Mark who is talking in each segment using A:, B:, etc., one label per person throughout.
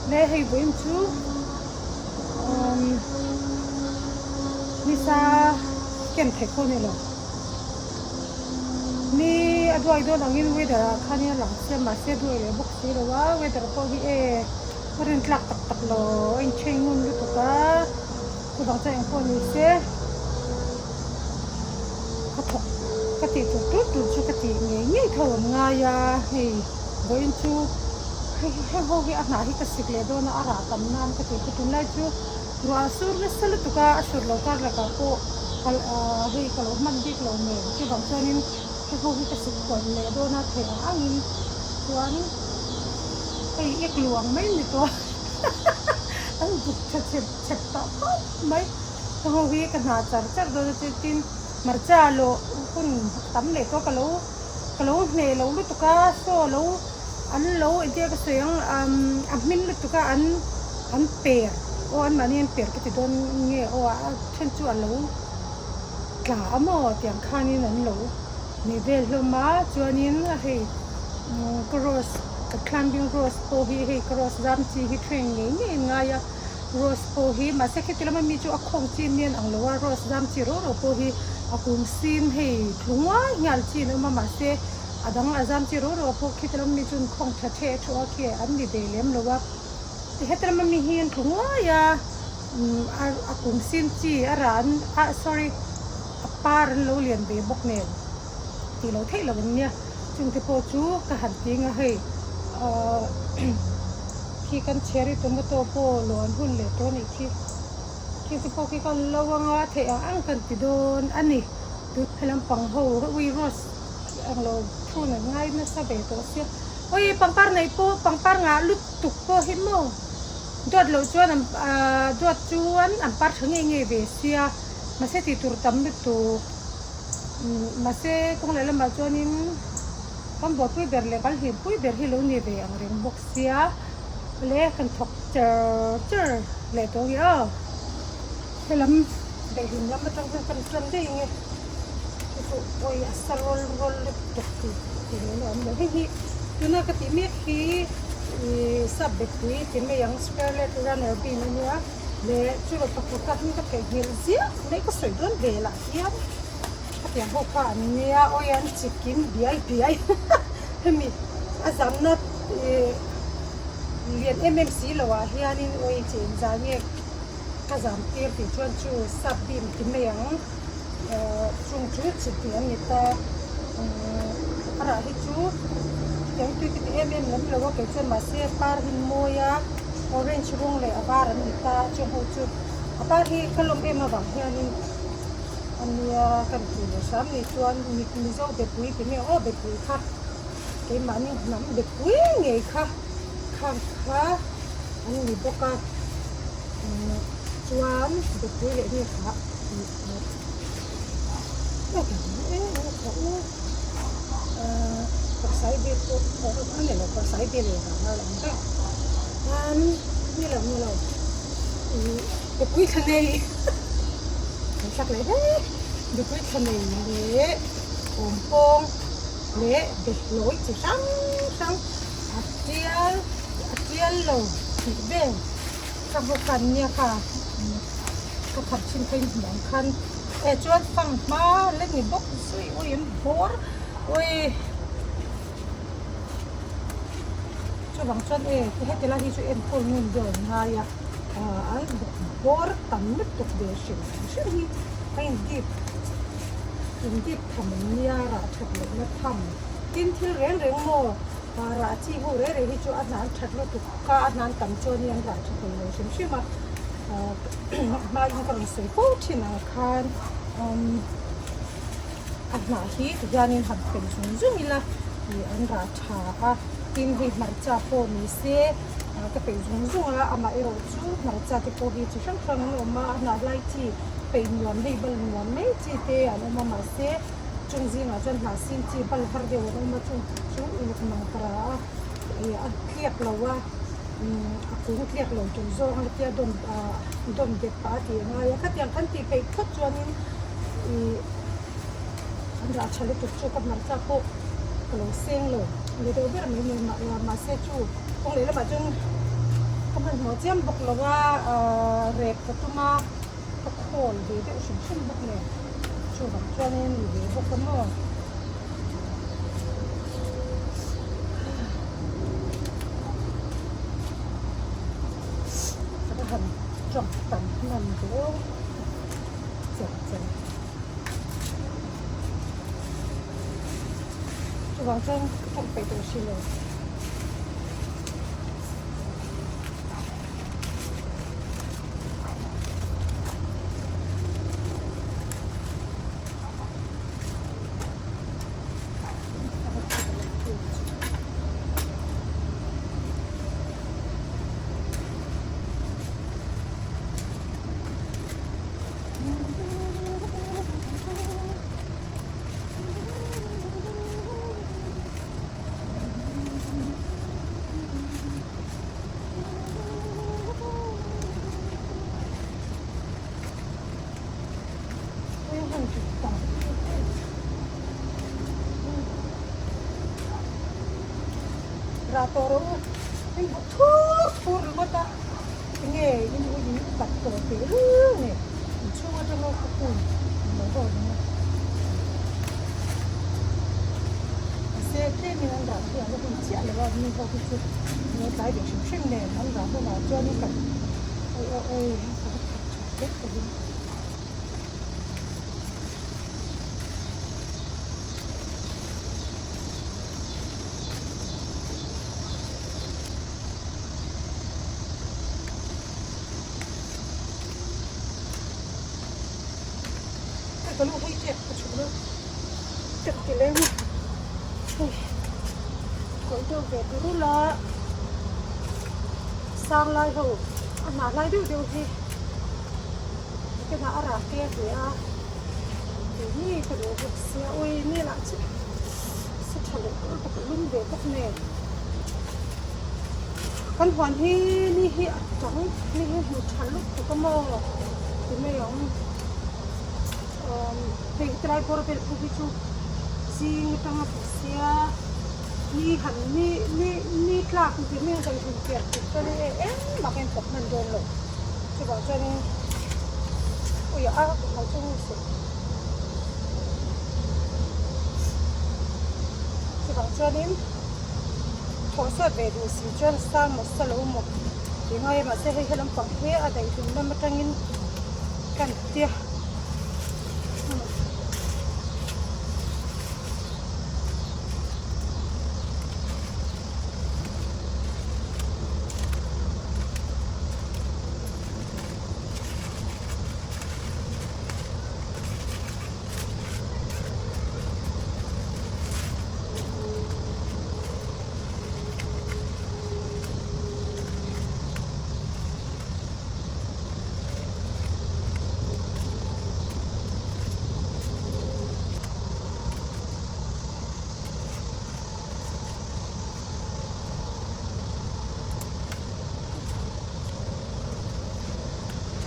A: Le hei vawiin chu umm nisa ken theih pawh a ni lo. Ni a duai dawn angin weather ah khanin a lang sia mahse a duai leh bawk si lo a weather pawh hi e a rin tlak tak tak lo a inchei ngun lutuk a chuvang chuan engpawh ni se ka thawk ka tih tur tur tur chu ka tih ngei ngei tho an ngai a hei vawiin chu hei heng ho hi a hnah hi ka sik leh dawn a a rah tam nan ka tih chu tunlai chu. Ruah a sur nasa lutuk a, a sur lo kar lakah pawh kal ahh hei ka lo hman bik lo nen chuvang chuanin hei ho hi ka suk kual leh dawn a theih ang angin chuan hei ek luang mai ni tawh an buk tha chep chep tawh khawp mai heng ho hi ka hna char char dawn a chutin hmarcha lawh hun tam leh tawh ka lo ka lo hneh lo lutuk a saw lo an lo engtia ka sawi ang a hmin lutuk a an an per aw an mahni an per ka ti dawn nge aw a then chu a lo tla a maw tiang khanin an lo nei vel hlawm a chuanin hei ka rose ka climbing rose pawh hi hei ka rose zam chi hi train ngei ngei an ngai a rose pawh hi mahse khiti lama mi chu a khawng chi mian ang lo a rose zam chi ro ro pawh hi a kung sin hei thlunguai nghal chi an awm a mahse. A dang a zam chi ro ro pawh khi tlem mi chuan khawng tha the thu a khi an ni ve lem lo a, ti hetlem ami hi an tlu nguai a a kum sin chi a rah an ah sorry a par an lo lian ve bawk nen tih loh theih loh an nia chung te pawh chu ka han ti anga hei ahh khi kan cherry tomato pawh lawh an hun leh tawh a nih khi khi te pawh khi ka lo anga theih ang ang kan ti dawn a ni tun helam pang ho ui rose. Ang lo phone an ngai nasa ve tawh sia. Oi pangpar nei pawh pangpar ngah lutuk pawh hi maw duat loh chuan an ahh duat chuan an par tha ngei ngei ve sia mahse tih tur tam lutuk umm mahse kawng leh lamah chuanin kan buaipui ber leh kan hlimpui ber hi lo ni ve ang reng bawk sia le kan thawk char char leh tawh ang i aw helam daihlim lam atang hian kan tan daih ang e. Awi a sa rawl rawl lutuk tih tih nen a awm lo hei hi tuna ka tih mek hi ihh sap bepui ti mai ang scarlet runner bean a nia leh chu lo pakhat kha hming ka theihnghilh ziah mai ka sawi dawn ve lah hian khatiang ho kha an nia awi an chikim biai biai hemi a zamna ihh lian em em si loh ah hianin awi chi inzah nge ka zam tir tih chuan chu sap bean ti mai ang. Chung chu chi tih an ni ta a rah hi chu keng tui ka ti em em lem lo a kei chuan mahse par hi mawi a orange rawng leh a var an ni ta chung ho chu a par hi ka lawm em avang hianin a nia kan tih leh hram ni chuan mizo bepui ti mai ang aw bepui kha keimahni hnam bepui ngei kha khang kha an ni bawk a chuan bepui leh nge kha. Leh behlawi chi hrang hrang a tial a tial lo tih vel ka hmu khan nia kha. Ka khat thin kha in hmuh ang khan eh chuan fang hma la ni bawk zui ui an bawr ui chuvang chuan e heti lai hi chu enkawl ngun deuh an ngai a ah an bawr tam lutuk ve hrim hrim hi a in dip in dip tham an nia rah that loh na tham tin thil reng reng maw ah rah chi ho reng reng hi chu a hna an that lutuk ka a hna an tam chuan in an rah tha thei lo hrim hrim a. Hmain ka rawn sawi fo thin ang khan a hnah hi tihianin han fel zung zung ila ih an rah tha a tin hei hmarcha pawh ni se ka peih zung zung a amaherawh chu hmarcha te pawh hi chi hrang hrang an awm a a hnah lai chi peih nuam hei bal nuam mai chi te an awm a mahse chung zingah chuan hnah sin chi bal har deuh an awm a chung chu uluk mang ta ra a ih a tliak lo a. A kung tliak lo tur zawng a tia dawm ah dawm bet pah a tih a ngai a khatiang kan tih peih phawt chuanin ih an rah tha lutuk chu ka hmarcha pawh ka lo seng lo ni deuh ber mai mai mahse chu kawng lehlamah chuan ka hman. hmanhmawh chiam bawk lo a, rep ka tum a, ka khawl ve deuh hrim hrim bawk nen chuvang chuanin ni ve bawk a maw. Ka va han tawng tam hman dawn chem chem. Chuvang chuan ka tawng peih tawh si lo. Rah tawh rawh u, in buk thur thur ringawt a, enge in ui in upat tawh teh reng nge inchhung atanga ka kun lo ho ringawt. Mahse tlemin an rah hi a la hun chiah lo a, nu ho hi chu an lo tlai ve hrim hrim nen an rah hunah chuan in kan awi awi awi ka va khat tha vek ka ring. Ka lu hei tep ka chhuk deuh tep ti leng a hei kawih deuh ve tur ula sang lai ho a hnah lai deuh deuh hi kenah a rah te ve a tih ni ka duh bawk sia ui ni lah chu sa tha leh tur bawk a lum ve bawk nen kan huan hi ni hi a tang ni hi hmu tha lutuk a maw ti mai ang hei tlai bawr vel pawh hi chu zing atanga tih sia ni han ni ni ni tlak ti mai ang kan hun pian tuk chuan in engmah ka inthawk hman dawn lo chuvang chuanin ui a lo chu suh chuvang chuanin thawh sawt ve duh si chuan sa maw sa lo maw tih ngai a mahse hei helam pang hi a daih hlum lam atangin kan tia.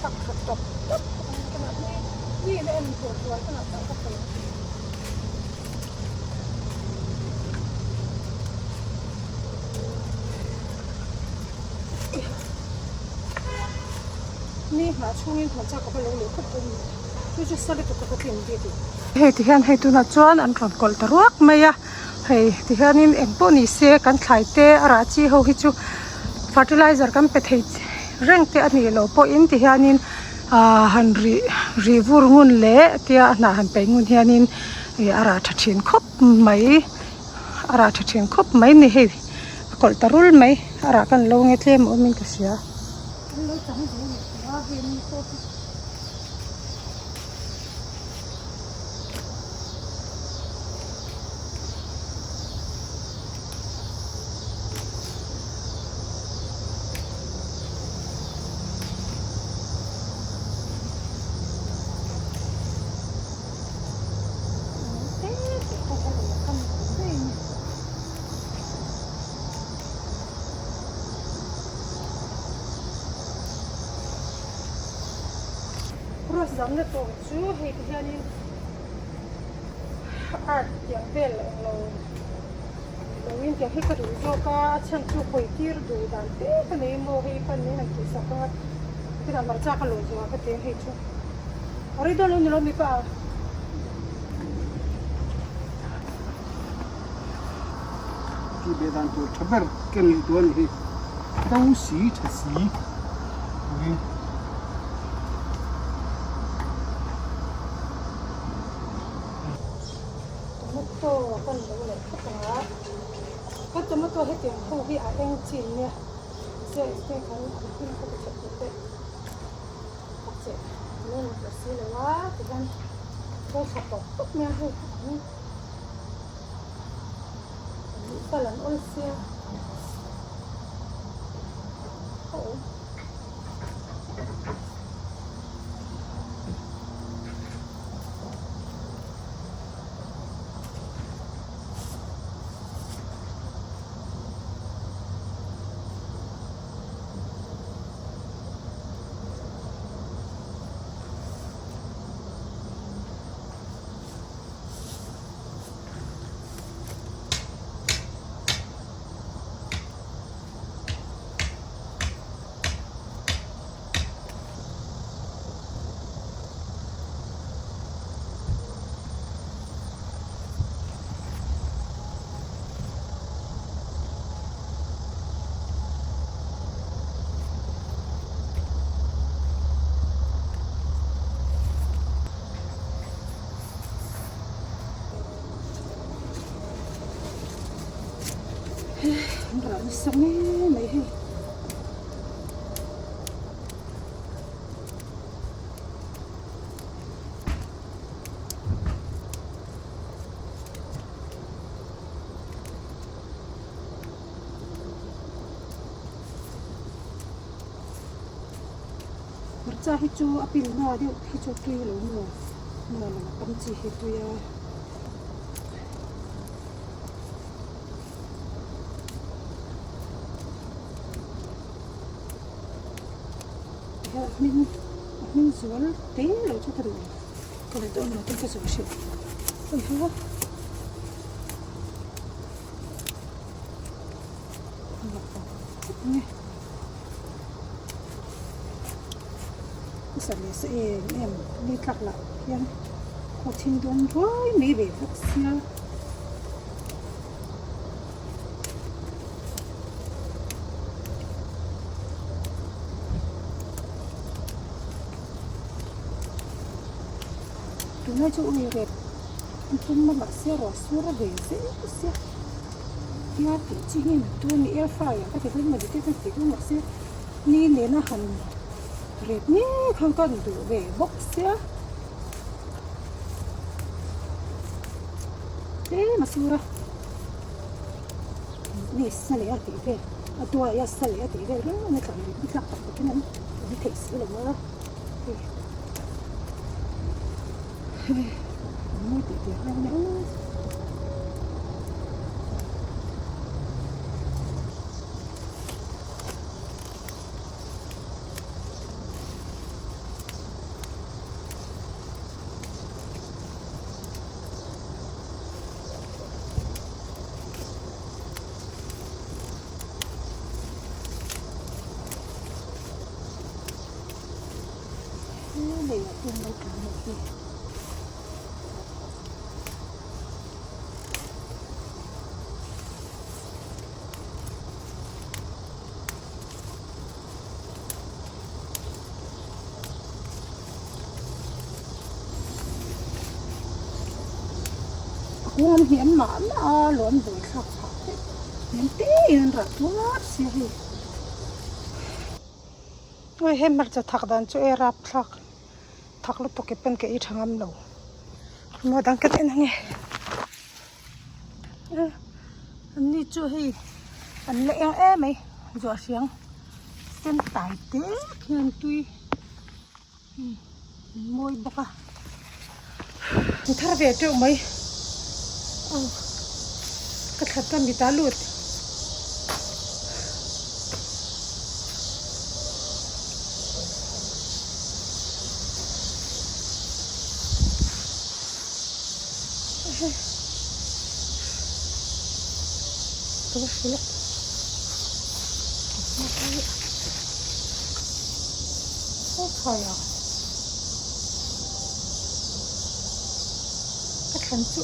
A: Tak tha tawp tawp khawp ang ka nah ni ni in a en tur hruai ka nah chauh ka thei ang. Ni hnah chhungin hmeichhia ka va lo leh khawp dawn ni chu chu sa lutuk ka va tlin bik lo. Hei ti hian hei tunah chuan an rawn kawlh ta ruak mai a hei ti hianin eng pawh ni se kan thlai te a rah chi ho hi chu fertilizer kan pe thei reng te a nih loh pawhin ti hianin ah han rih rih vur ngun leh tia a hnah han peih ngun hianin ih a rah tha thin khawp mai a rah tha thin khawp mai ni hei a kawlh ta rul mai a rah kan lo nge tlem a awmin ka hria. Rose zamna tur chu hei ti hianin art tiang vel englo. Loin tiang hi ka duh zawk a, a chhan chu hawi tir duh dan te ka nei maw hei pan in han tih sak a, chutah hmarcha ka lawh zawh ah ka ti ang hei chu a rei dawn lo ni lo mipa a.
B: Tih ve dan tur tha ber ken leh tur a ni hi, to si tha si ui.
A: Tomato kan lo leh phawt ang a, ka tomato hetiang ho hi a eng chin nia mahse te khan an hming kha ka chhep duh deuh a cheh lo ni tawh si lo a tihian to tha tawp tawp mai a hei an luh kal an awl sia aw. An rah nasa mai mai hei. Hmarcha hi chu a pil na deuh hi chu tui lo maw maw lam a tam chi hi tui a. A hming a hming zual te lo chu ka duh lo ka duh dawn lo ten ka zawh hrih awihawh a sa leh sa em em ni tlak lah hian khaw thim dawn ruai mai ve bawk sia. Tunlai chu ui rep an tum a mahse ruah sur a ve zel sia tia tih chi hi an tu a ni air fryer ka ti dawn mawni te ka ti dawn mahse ni nena han rep mek khan ka duh ve bawk sia. Tlem a sur a ni sa leh a tih vel a tuai a sa leh a tih vel reng a tla ni tlak tak tak in an awm theih si lo a hei hei an mawi tih tih reng mai a. A kung an hniam mah mah a lawm buai thlak phah vek hniam te in an rah tuar sia hei. Awi he hmarcha thak dan chu e rap thlak thak lutuk ke pawn ka ei tha ngam lo maw dang ka en ange an ni chu hei an la eng em mai zuah hriang sen tai te khian tui mawi bawk a an thar ve teuh mai aw ka thlat ka mit a lut. Ka va hrilh a. Aw thawi a. Ka thlan chu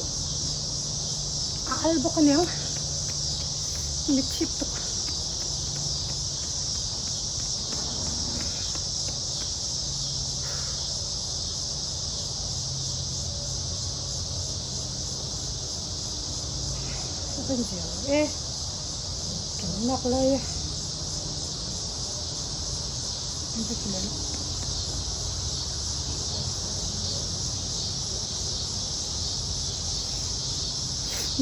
A: a al bawk aniang mi thip tuk. A van zia lo e kan lak lai e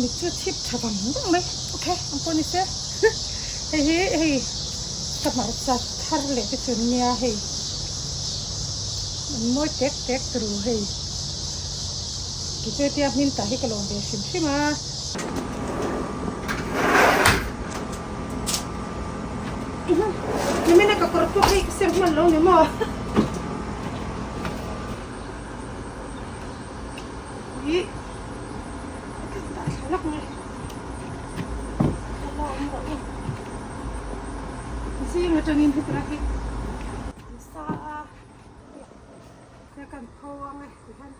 A: mit chu chhip tha vang vang mai ok ang pawh ni se hei hi hei ka hmarcha thar leh te chu an nia hei an mawi tek tek turu hei. Tichuan tia hmin tah hi ka lawm ve hrim hrim a. Nimina ka kawr pawh hei ka sem hman lo ni maw. Ih ka dah thla lak mai. Ka la awm rawh u. Zing atangin heti hi an sa a. He kan pho ang e ti hian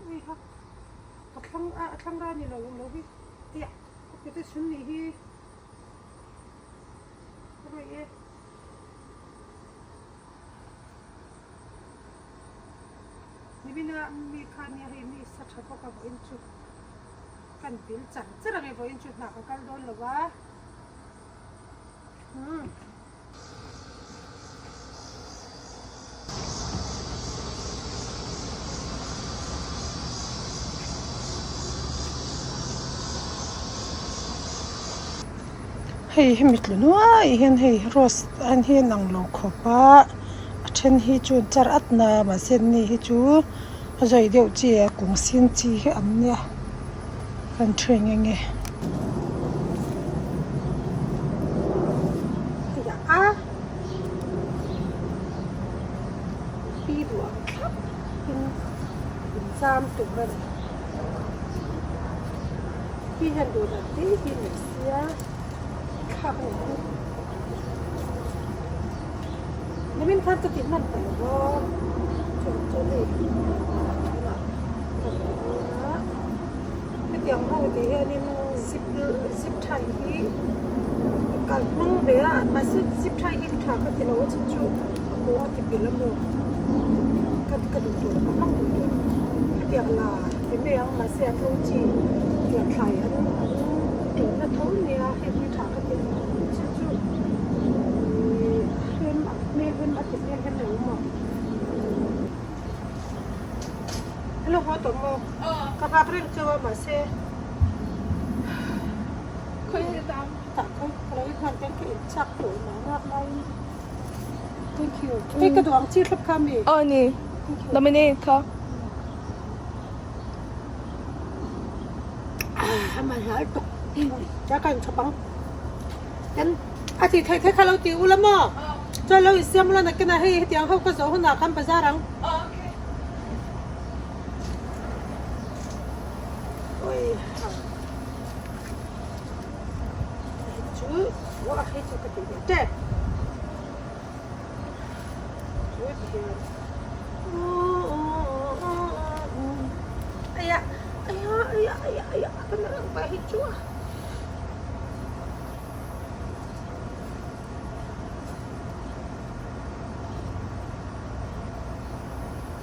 A: ui ha a thlang a thlang ra ni lo awm lo hi tia a pe te chhun nih hi a rawi e. Nimina mi kha nia hei mi sa tha bawk a vawiin chu kan vil char char ang e vawiin chu hna ka kal dawn lo a umm. Hei hemi tlu nuai hian hei rose an hi an ang lo khawp a a then hi chu an char at na mahse an ni hi chu a zawi deuh chi a kung sin chi hi an nia kan then nghe nghe. A pi duh ang thlap in in zam tur a ni pi hian duh dan te hi nei sia thlak a ni ang nimin khan ka tih hman ta lo va chuan chu hei tunah ka rawn ti dawn a. Hetiang ho tih hianin zip zip tie hi kal hmang ve a mahse zip tie hi tha ka ti lo a chhan chu a kawng a ti pilh a maw ka ka duh tawh lo ka hmang duh tawh lo hetiang la ti mai ang mahse a tlo chi tiang thlai an an tawhna tho nia hei hi tha ka ti lo chhan chu ihh hem a hmel hem a ti hmel hem lo maw. Hello haw tawh maw? Ka nghak reng chauh a mahse tah khawi ka lo inhman teng ka inchak tawh mah nghak laiin thank you hei ka duh ang chi thlap kha mi?
C: Aw ni laminate kha.
A: A man hal tuk ta ka inchhawp ang ten a ti theih theih kha lo ti ula maw chuan lo insiam ula nakinah hei hetiang ho ka zawh hunah khan bazar ang.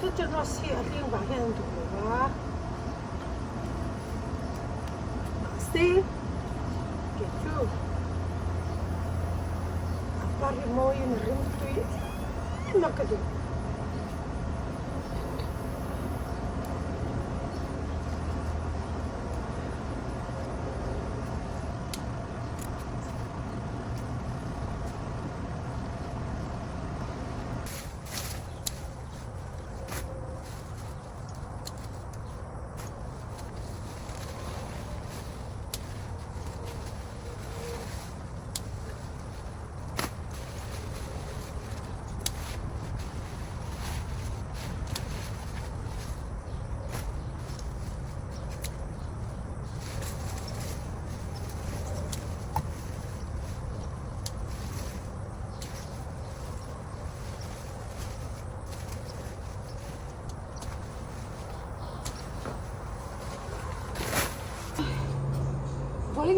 A: Chu chu rose hi a hling vang hian an duh lo va mahse kei chu a par hi mawiin a rim tui em a ka duh.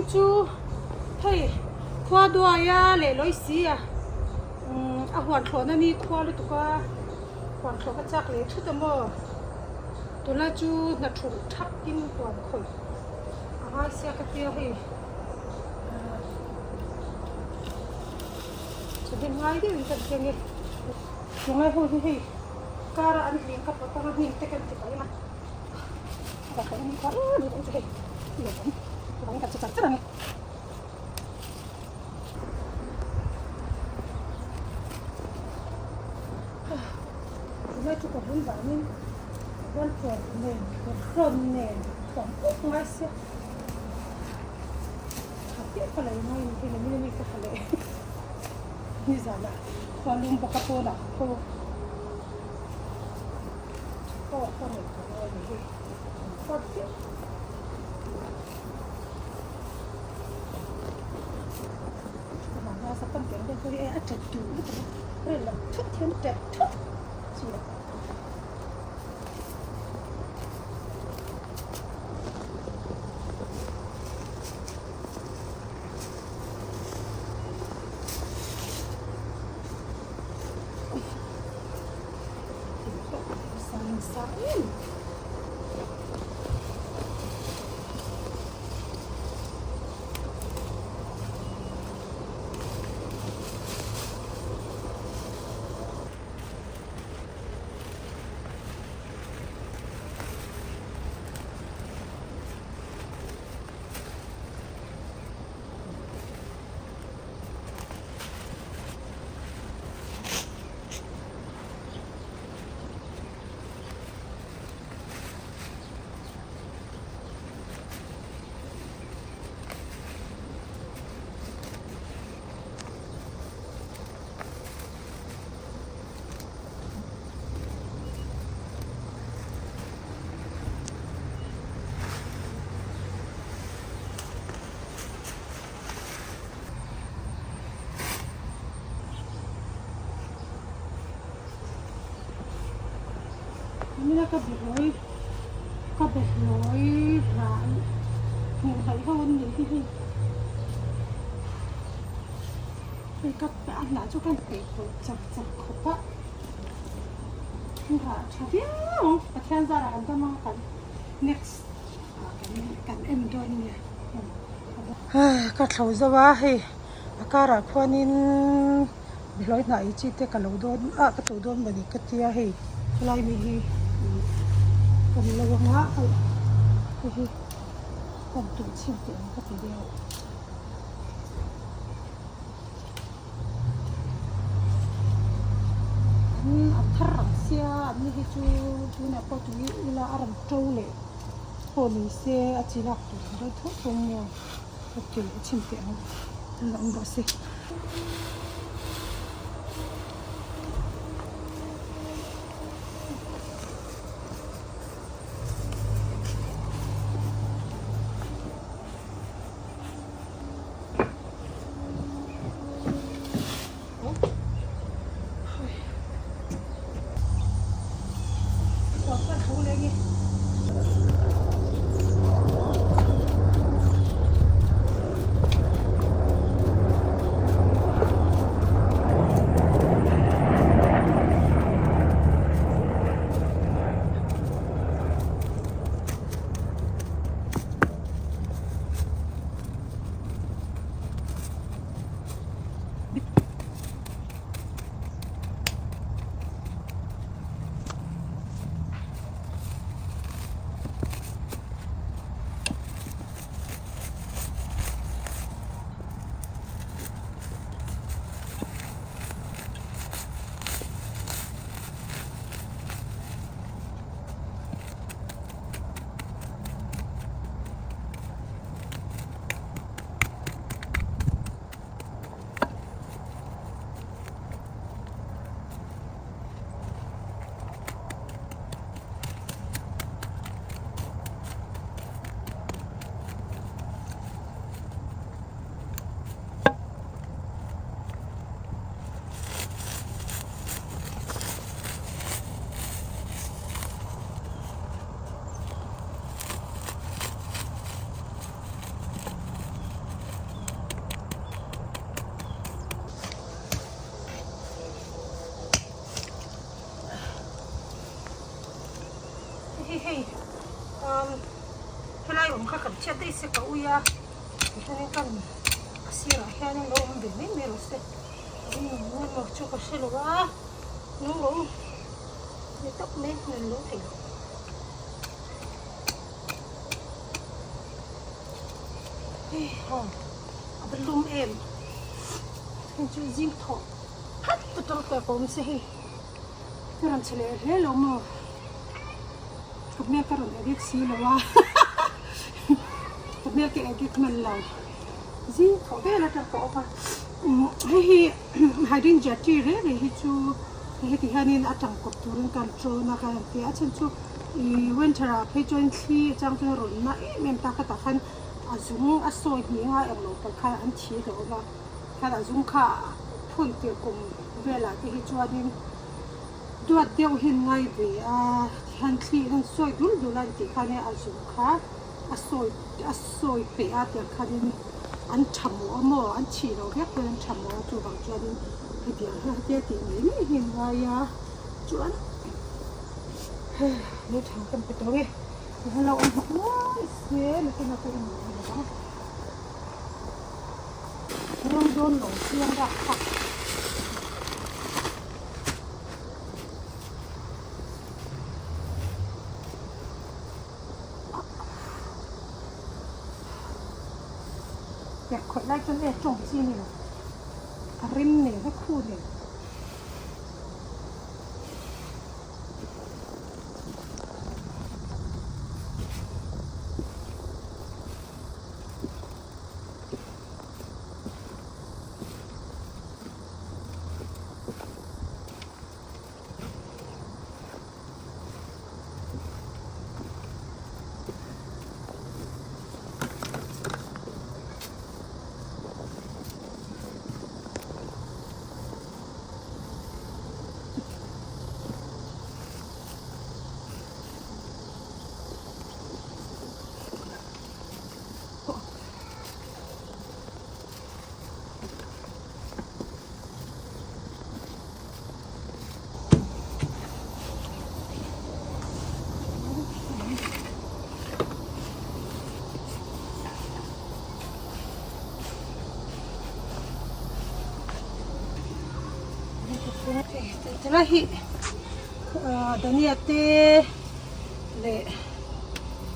A: Vawiin chu hei khua duaia leh lawi si a umm a huan thlawhna ni khua lutuk a huan thlawh ka chak leh thut a maw tunlai chu hna thulh thak in huan khawih a ngai sia ka tia hei ahh chawhmeh ngai deuh in ka hria nge tunlai ho hi hei kar a an hling ka pawt anga hnim te kan ti paih a. Aw ka rawn ta ngai ni hi an far chiah. Ka hna hma sa tam keng deuh hi e a ṭet duh lutuk a, rel loh thut hian ṭet thut chi a. Mina ka behlawi ka behlawi rai hmuh hnaih ho an nih hi hei hei ka a hnah chu kan peih pawlh chak chak khawp a an rah tha viau ang Pathian zarah an dam ang kan next ah kan kan en dawn nia. Ka thlo zo a hei a karah khuanin behlawi hnah ei chi te ka lo dawn ah ka to dawn mawni ka tia hei helai mi hi kan lo anga hei hi kan tuh chhin teh ang ka ti deuh. An thar rang sia an ni hi chu tunah pawh tui ila a rawn to leh. Pawh ni se a chi lak tur ang dawn tho tho maw ka ti leh chhin teh ang an la awm rawh se. Hei umm helai awm kha kan chhiat daih se ka ui a tihianin ka rawn a sirah hianin lo awm ve mai mai rawh se a awm nuam nuam emaw chu ka hre lo a nung rawh u ni tawp mai nun lo theih loh. Hei ha a va lum em hei chu zing thawh phat atang pek a awm se hei. Ka rawn che leh hle lo maw? Ka hmel ka rawn edit si lo a, ka hmel ka edit hman lo. Zing thawh vel atang ka awm a, hei hi hydrangea tree reng reng hi chu heti hianin a tangkawp turin ka rawn trawn a, ka rawn ti a, a chhan chu ih winter ah phei chuan thli atang chuan rawn na em em ta khatah khan a zung a sawi hnih anga englo pawh khan an thi hlauh a, khan a zung kha phun tirh kum. Velah te hi chuanin duat deuh hi an ngai ve a, tihian thli in an sawi dul dul a an tih khan a zung kha a sawi a sawi peih a tiang khanin an tha mawh a maw an chhih loh vek pawn an tha mawh a chuvang chuanin hetiang hian hetia tih ngei ngei hi an ngai a chuan hei lo tha kan pe tawh ang e tihian lo awm hmak nuai se nakin a pawh in lo ang. Rawng dawn lo chiang bak kha. Perh khawih lai chuan e tawng chi a ni lo. A rim nen a khu nen. Tilai hi dhania te leh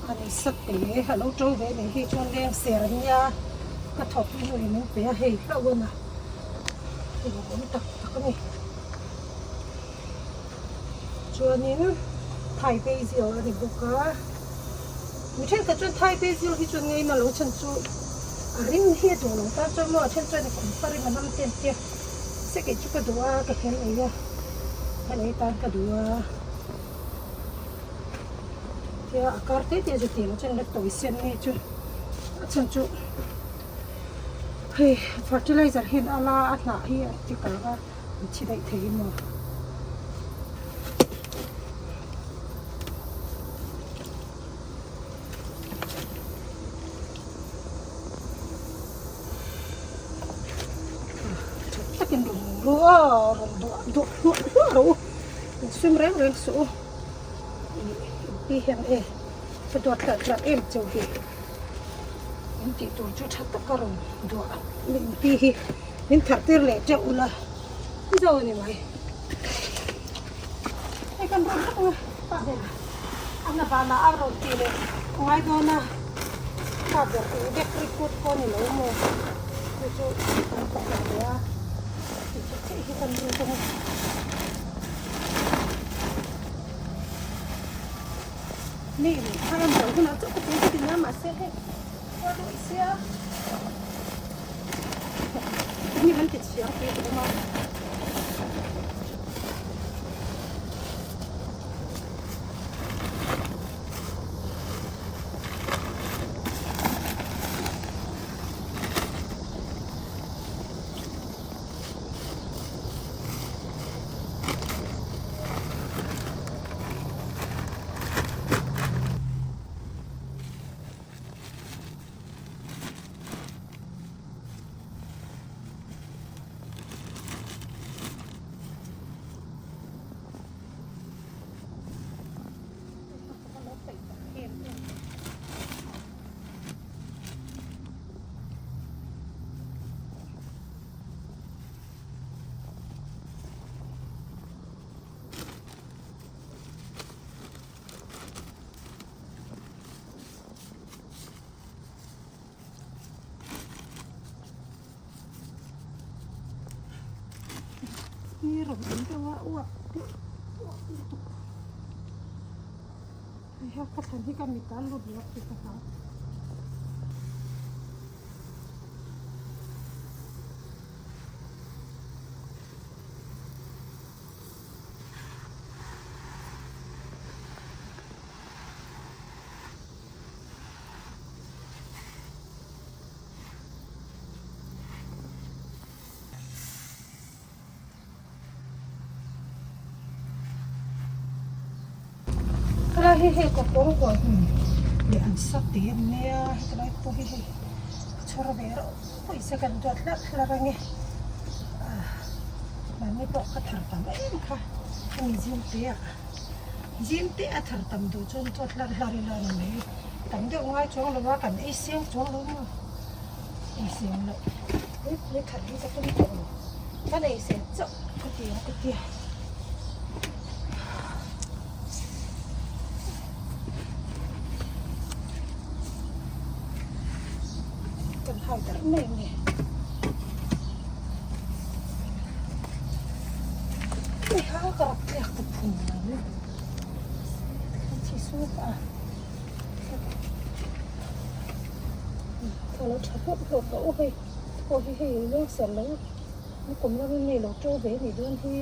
A: an sat te a lo to ve anih hi chuan leng ser an nia ka thawk hi hei min pe a hei hlauh a na hei a awm tak tak a ni chuanin thai basil a ni bawk a mi thenkhat chuan thai basil hi chuan ngeima lo chhan chu a rim hi a duh lo tan chuan maw a then chuan kum far in a nam te an tia se kei chu ka duh a ka hel ei a hel ei tan ka duh a. Tia a kar te te chu tih loh chuan la tawi sen nge chu a chhan chu hei fertilizer hian a la a hnah hi a ti kang a an thi daih thei emaw. Tha takin rawn ru a rawn duah duah hluah hluah rawh u insum reng reng suh u. Pi hian e ka duat tlat tlat em cheu hi min tih tur chu tha taka rawn duah min pi hi min thar tir leh teuh ula zo a ni mai hei kan rawn lawk ang a pa ber a hna vanah a rawn tih leh ngai dawn a pa ber tih vek recruit pawh a ni lo maw chu chu kan pakhat leh a tih theih theih hi kan ru dawn a. Mi thar an buai hunah chauh ka pui ka ti nia mahse hei khua deuh sia mi an ti chhiar pui ka awm a. Ni rawn awm deuh a uak deuh uak lutuk. Hei ha ka thlan hi ka mit a lut lo tih ka hlau. Helai hi hei kawpawng kual hmun leh an sa tih a ni mai a hetilai pawh hi hei ka chhawr ve reuh pawisa kan duat hlarh hlarh ange ah mahni pawh ka thar tam em kha hemi zim te ah zim te a thar tam duh chuan duat hlarh hlarh ila a ni mai tam deuh ngai chuang lo a kan ei seng chuang lo maw ei seng loh. Puipui khat hi ka tum tawh lo. Ka nei sel chauh ka ti a ka ti a. Kan hai darh mai ang e. Hei ha ka rak tliak ta phun lo. Chi su pa. Ka lo tha hlawp hlawp tawh u hei pawh hi hei leng ser lo nikum lama mi lo to ve a nih dawn hi.